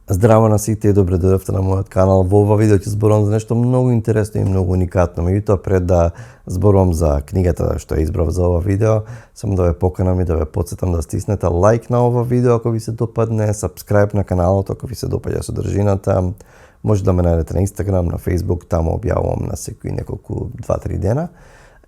Здраво на сите и добре дојдовте на мојот канал. Во ова видео ќе зборувам за нешто многу интересно и многу уникатно. Меѓутоа, пред да зборувам за книгата што ја избрав за ова видео, само да ве поканам и да ве потсетам да стиснете лайк на ова видео ако ви се допадне, сабскрајб на каналот ако ви се допаѓа содржината. Може да ме најдете на Instagram, на Facebook, таму објавувам на секои неколку 2-3 дена.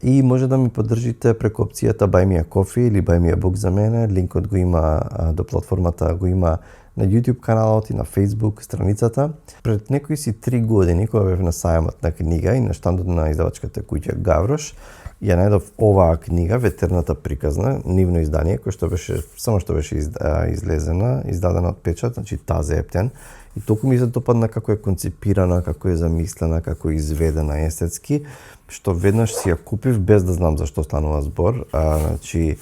И може да ми поддржите преку опцијата Buy Me a Coffee или Buy Me a Book за мене. Линкот го има до платформата, го има на YouTube каналот и на Facebook страницата. Пред некои си 3 години, кога бев на сајмот на книга и на штандот на издавачката куќа Гаврош, ја најдов оваа книга, Ветерната приказна, нивно издание, кој што беше издадена од печат, значи тази ептен. И толку ми се допадна како е концепирана, како е замислена, како е изведена естетски, што веднаш си ја купив без да знам за што станува збор. Значи,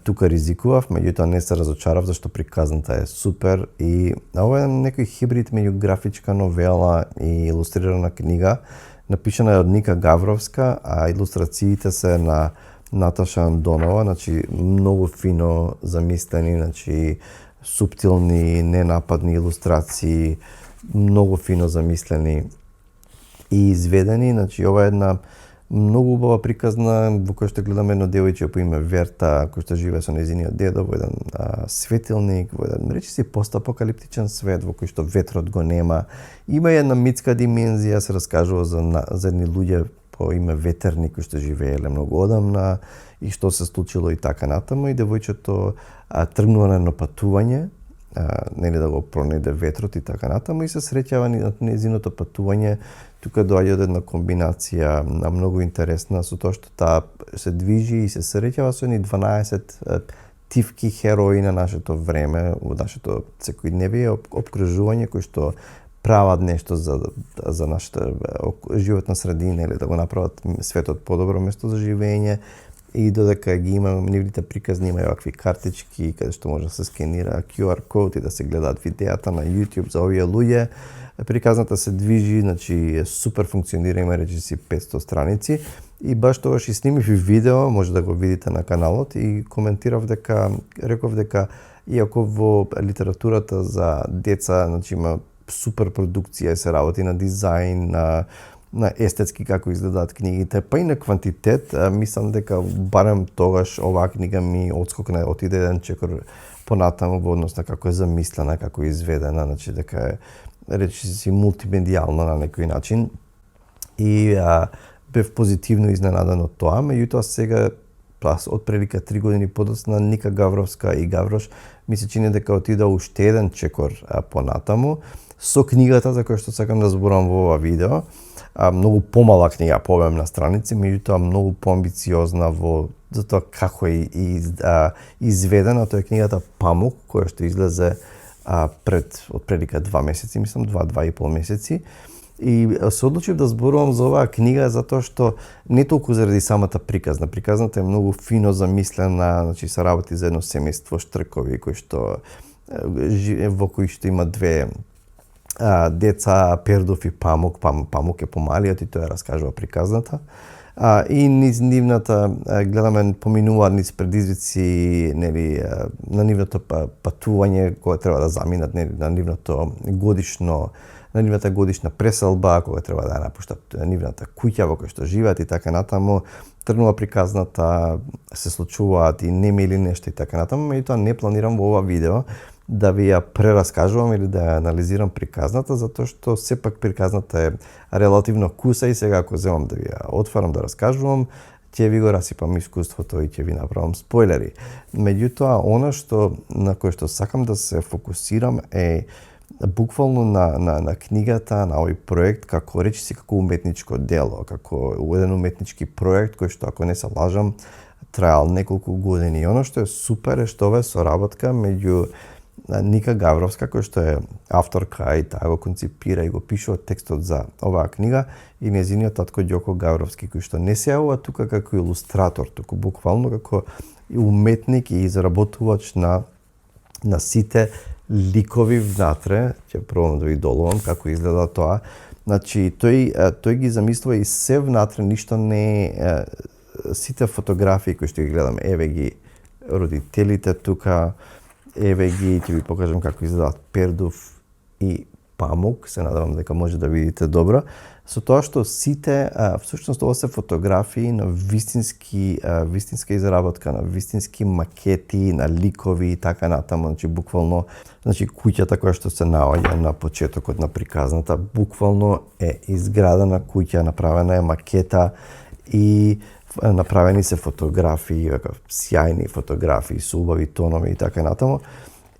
тука ризикував, меѓутоа не се разочарав зашто приказната е супер и ова е некој хибрид меѓу графичка новела и илустрирана книга. Напишана е од Ника Гавровска, а илустрациите се на Наташа Андонова, значи многу фино замислени, значи суптилни, ненападни илустрации, многу фино замислени и изведени. Значи ова е една многу убава приказна во која што гледаме едно девојче по име Верта, кој што живее со нејзиниот дедо во еден светилник, во еден речиси постапокалиптичен свет во кој што ветрот го нема. Има една митска димензија, се раскажува за едни луѓе по име Ветерни кои што живееле многу одамна и што се случило и така натаму, и девојчето тргнува на едно патување, нели да го пронајде ветрот и така натаму, и се среќава на нејзиното патување. Тука доаѓа од една комбинација на многу интересна со тоа што таа се движи и се среќава со едни 12 тивки херои на нашето време, во нашето секојдневие, опкружување кои што прават нешто за нашата животна средина или да го направат светот подобро место за живење. И додека ги има нивните приказни, имају вакви картички каде што може да се скенира QR код и да се гледаат видеата на YouTube за овие луѓе. Приказната се движи, значи е супер функционира, има речиси 500 страници и баш тогаш и снимив и видео, може да го видите на каналот, и коментирав реков дека иако во литературата за деца, значи има супер продукција и се работи на дизајн, на естетски како изгледаат книгите, па и на квантитет, мислам дека барем тогаш оваа книга ми отскокна, отиде еден чекор понатаму во однос на како е замислена, како е изведена, значи дека е речиси мултимедијално на некој начин. И бев позитивно изненаден од тоа, меѓутоа сега од прилика 3 години подоцна Ника Гавровска и Гаврош ми се чини дека отида уште еден чекор понатаму со книгата за која што сакам да зборам во ова видео. Многу помала книга по обем на страници, меѓутоа многу поамбициозна за тоа како е изведена. Тоа е книгата Памук, која што излезе пред отприлика 2 месеци, мислам 2-2,5 месеци. И се одлучив да зборувам за оваа книга затоа што не толку заради самата приказна. Приказната е многу фино замислена, значи се работи за едно семејство штркови во кои што има две деца, Пердов и Памук. Памук е помалиот и тоа раскажува приказната. И низ нивната, гледаме, поминуваат низ предизвици, нели, на нивното патување кога треба да заминат, нели, на нивната годишна преселба, кога треба да напуштат нивната куќа во која што живеат и така натаму. Тргнува приказната, се случуваат и немили нешто и така натаму, меѓутоа не планирам во ова видео да ви ја прераскажувам или да ја анализирам приказната, затоа што сепак приказната е релативно куса и сега ако земам да ви ја отварам да раскажувам, ќе ви го расипам искуството и ќе ви направам спойлери. Меѓутоа, она на кое што сакам да се фокусирам е буквално на книгата, на овој проект, како речиси како уметничко дело, како еден уметнички проект кој што, ако не се лажам, траел неколку години. И оно што е супер е што ова е соработка меѓу Ника Гавровска, кој што е авторка и таа го концепира и го пишува текстот за оваа книга, и нејзиниот татко Ѓоко Гавровски, кој што не се јавува тука како илустратор, туку буквално како уметник и изработувач на сите ликови внатре. Ќе пробам да ви доловам како изгледа тоа. Значи, тој ги замислува и се внатре, ништо не е, сите фотографии кои што ги гледаме, еве ги родителите тука, еве ги, ќе ви покажам како изгледаат Пердов и памук, се надевам дека може да видите добро, со тоа што сите, всушност ова се фотографии на вистинска изработка, на вистински макети, на ликови и така натаму, значи буквално, куќата која што се наоѓа на почетокот на приказната, буквално е изградена куќа, направена е макета и направени се фотографии, сјајни фотографии, со убави тонови и така натаму.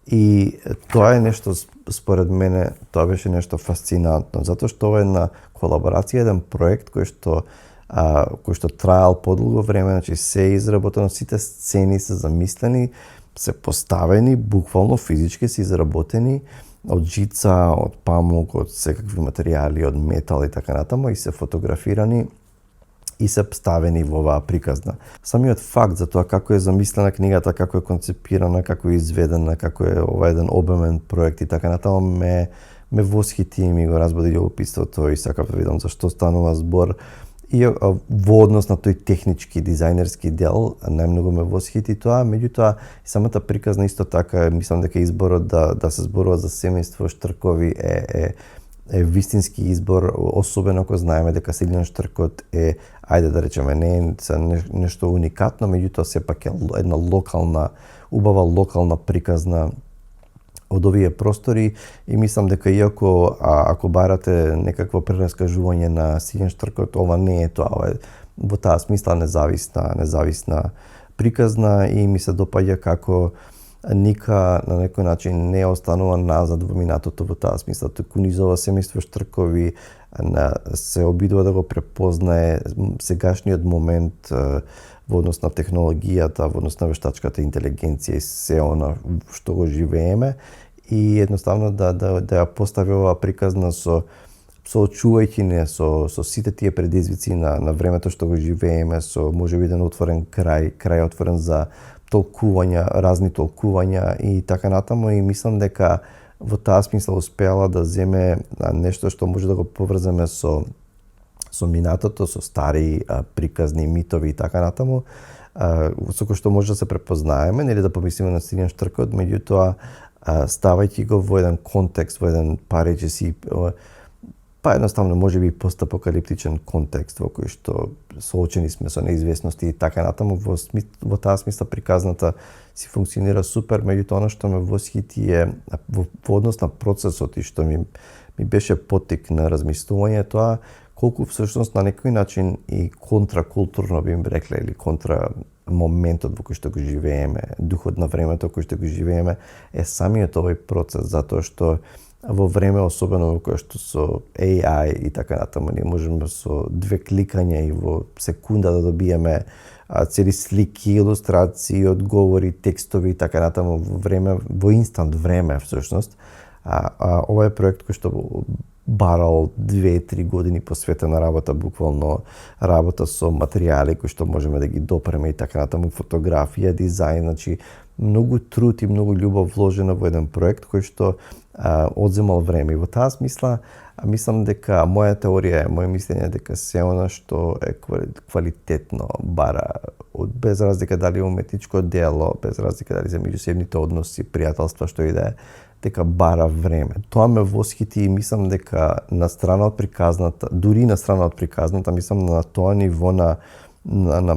И тоа е нешто, според мене, тоа беше нешто фасцинантно, затоа што ова е една колаборација, еден проект кој што траел подолго време, значи се е изработено, сите сцени се замислени, се поставени, буквално физички се изработени од жица, од памук, од секакви материјали, од метал и така натаму, и се фотографирани и се ставени во оваа приказна. Самиот факт за тоа како е замислена книгата, како е концепирана, како е изведена, како е ова еден обемен проект и така натаму ме восхити и ми го разбуди љубопитството и сакав да видам за што станува збор. И во однос на тој технички, дизајнерски дел, најмногу ме восхити тоа, меѓутоа и самата приказна исто така, мислам дека изборот да се зборува за семејство Штркови е вистински избор, особено ако знаеме дека Силјан Штркот е, ајде да речеме, не е нешто уникатно, меѓутоа сепак е една убава локална приказна од овие простори и мислам дека иако ако барате некакво прераскажување на Силјан Штркот, ова не е тоа, ова е во таа смисла независна приказна и ми се допаѓа како Ника на некој начин не останува назад во минатото во таа смисла, туку низ ова семејство Штркови се обидува да го препознае сегашниот момент во однос на технологијата, во однос на вештачката интелигенција и се она што го живееме и едноставно да ја постави оваа приказна соочувајќи не со сите тие предизвици на времето што го живееме, со можеби еден отворен крај отворен за толкувања, разни толкувања и така натаму и мислам дека во таа смисла успеала да земе нешто што може да го поврземе со минатото, со стари приказни митови и така натаму, со кој што може да се препознаеме, нели да помислиме на Силјан Штркот, меѓутоа ставајќи го во еден контекст, во еден паречеси, па едноставно можеби постапокалиптичен контекст во кој што соочени сме со неизвестности и така натаму, во таа смисла приказната си функционира супер, меѓутоа она што ме восхити е во однос на процесот и што ми беше поттик на размислување тоа колку всушност на некој начин и контракултурно би им рекле или контра моментот во кој што го живееме, духот на времето кој што го живееме е самиот овој процес, затоа што во време особено во кое што со AI и така натаму ние можеме со 2 кликања и во секунда да добиеме цели слики, илустрации, одговори, текстови и така натаму во инстант време всушност. Ова е проект кој што барал 2-3 години посветена работа, буквално работа со материјали кои што можеме да ги допреме и така натаму, фотографија, дизајн, значи многу труд и многу љубов вложена во еден проект кој што одземал време. И во таа смисла, мислам дека моја теорија е, моје мислење е дека се она што е квалитетно бара, без разлика дали е уметничко дело, без разлика дали се меѓусебните односи, пријателства, што и да е, дека бара време. Тоа ме восхити и мислам дека на страна од приказната, дури на страна од приказната, мислам на тоа ниво на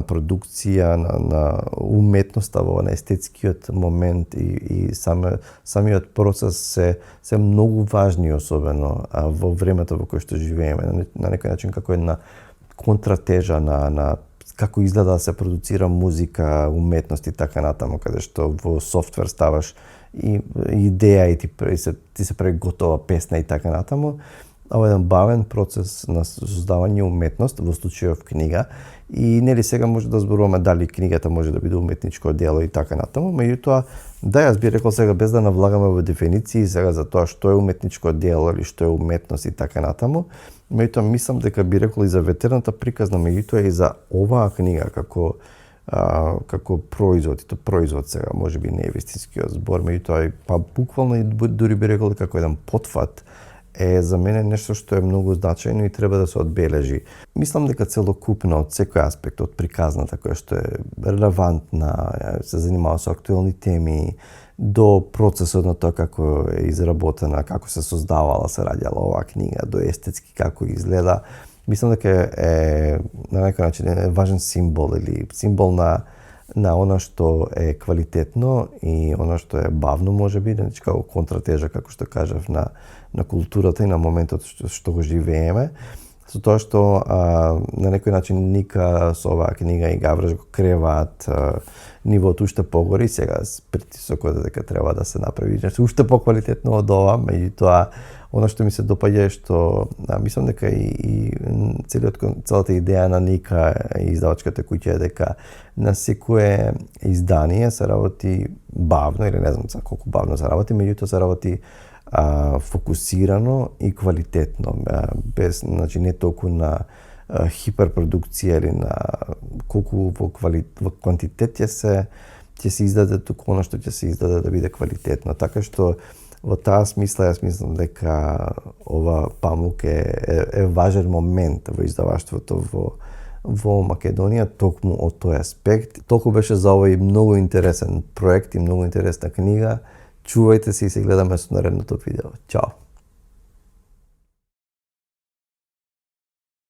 продукција, на уметноста, на естетскиот момент и самиот процес се многу важни, особено во времето во кое што живееме. На некој начин како една контратежа на како изгледа да се продуцира музика, уметност и така натаму, каде што во софтвер ставаш и идеја и ти се прави готова песна и така натаму. Ова е еден бавен процес на создавање уметност, во случајов книга, и нели сега може да зборуваме дали книгата може да биде уметничко дело и така натаму, меѓутоа јас би рекол сега без да навлагаме во дефиниции сега за тоа што е уметничко дело или што е уметност и така натаму, меѓутоа мислам дека би рекол и за ветерната приказна, меѓутоа и за оваа книга како производ, и то производ сега можеби не е вистинскиот збор, меѓутоа па буквално и дури би рекол како еден потфат е за мене нешто што е многу значајно и треба да се одбележи. Мислам дека целокупно од секој аспект од приказната која што е релевантна, се занимава со актуелни теми, до процесот на тоа како е изработена, како се создавала, се раѓала оваа книга, до естетски како изгледа, мислам дека е на некој начин е важен символ или символ на она што е квалитетно и она што е бавно можеби, значи како контратежа, како што кажав, на културата и на моментот што го живееме. Со тоа што на некој начин Ника со оваа книга и Гавраш го креваат нивото уште погори, сега притисокот дека треба да се направи нешто уште поквалитетно од ова, меѓутоа она што ми се допаѓа е што мислам дека и целата идеја на Ника и издавачката куќа е дека на секое издание се работи бавно, или не знам колку бавно се работи, меѓутоа се работи фокусирано и квалитетно, без, значи не толку на хиперпродукција или на колку во квантитет ќе се издаде, туку она што ќе се издаде да биде квалитетно. Така што во таа смисла јас мислам дека ова Памук е важен момент во издаваштвото во Македонија, токму од тој аспект. Толку беше за овој многу интересен проект и многу интересна книга. Чувајте се и се гледаме со наредното видео. Чао!